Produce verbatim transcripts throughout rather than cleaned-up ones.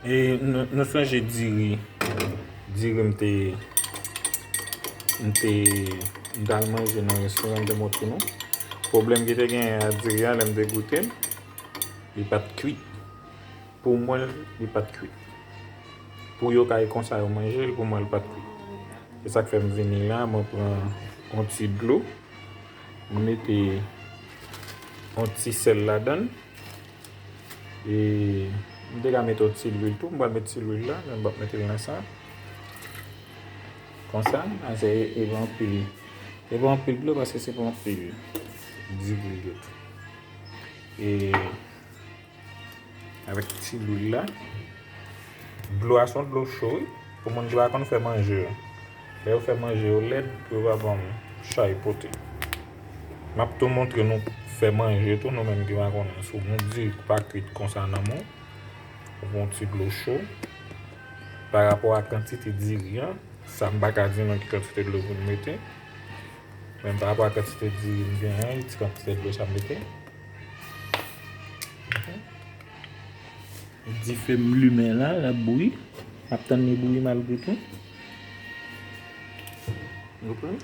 E nou, nou sonje diri, diri m te, m te, m t al manje nan restoran, m te montre nou. Pwoblèm ki te genyen ak diri a, lè m te goute l, li pa t kwit. Pou mwen, li pa t kwit. Pou yo kay konsa yo manje l, pou mwen, li pa t kwit. Se sa k fè m vini la, mwen pran yon ti dlo, m mete yon ti sèl ladan l. E m te ka mete yon ti lwil tou, m pral mete ti lwil la, men m p ap mete l nan sa. Konsa, a se e pa anpil, e pa anpil dlo paske se pa anpil diri l ye tou. E avèk ti lwil la, dlo a se yon dlo cho wi, pou moun ki pa konn fè manje yo. Lè yo fè manje yo lèd, pou yo pa ban m chay pote. M ap tou montre nou fè manje tou, nou menm ki pa konnen. Si w gen diri ki pa kwit konsa nan men w, ou pran yon ti dlo cho. Pa rapò a kantite diri an, sa m pa ka di nou ki kantite dlo pou n mete. Men pa rapò a kantite diri m genyen, ti kantite dlo sa m mete. Dife m limen la, l ap bouyi. M ap tann li bouyi malgre tou. Ou konprann?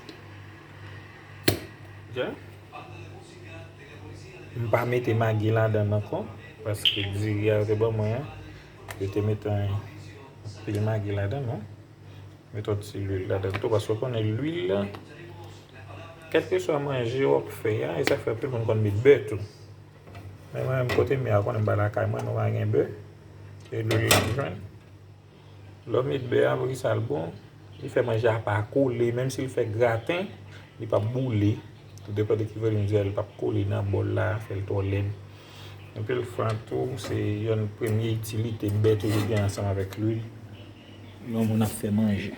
Ja? M pa mete magi ladan l ankò, paske diri a yo te ban mwen an, yo te mete anpil magi ladan l, non. Mete yon ti lwil ladan tou, paske w konnen lwil la, kèlkeswa manje w ap fè a, e sa k fè anpil moun konn met bè tou. Men mwen menm kote m ye a, w konnen m pa lakay mwen, nou pa gen bè. Se lwil la m jwenn. Lè w met bè a, poukisa l bon? Li fè manje a pa kole, menm si l fè graten, li p ap boule. Tou depann de ki volim diri a, li p ap kole nan bòl la, fè l twò lèd. Anpil fwa tou, se yonn premye itilite bè toujou gen ansanm avèk lwil. Lè yon moun ap fè manje.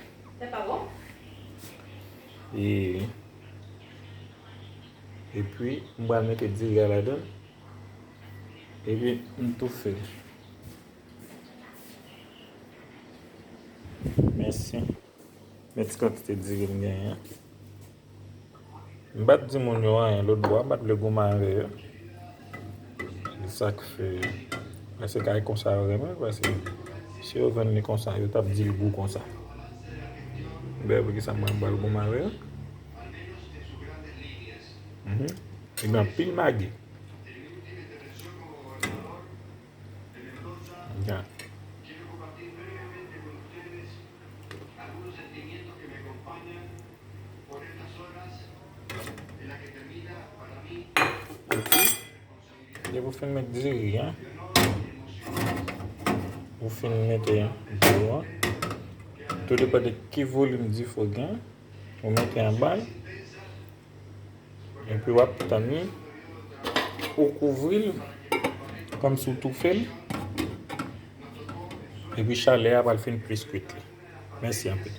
E, epi, m pral mete diri a ladan l. Epi, m toufe l. Mèsi. Men ti kantite diri m genyen. M pa t di moun yo anyen lòt bò a, m pa t vle goumen avè yo. Se sa k fè, paske kay konsa yo renmen, paske si yo vann li konsa, yo t ap di l gou konsa. Bè, poukisa mwen m pral goumen avè yo? Mhm. Li gen anpil magi. Ya. Epi, depi w fin met diri a, ou fin mete dlo a, tou depann de ki volim dife w gen, ou mete anba l. Epi w ap tann li, ou kouvri l, kòmsi w toufe l. Epi chalè a pral fin plis kwit li. Mèsi anpil.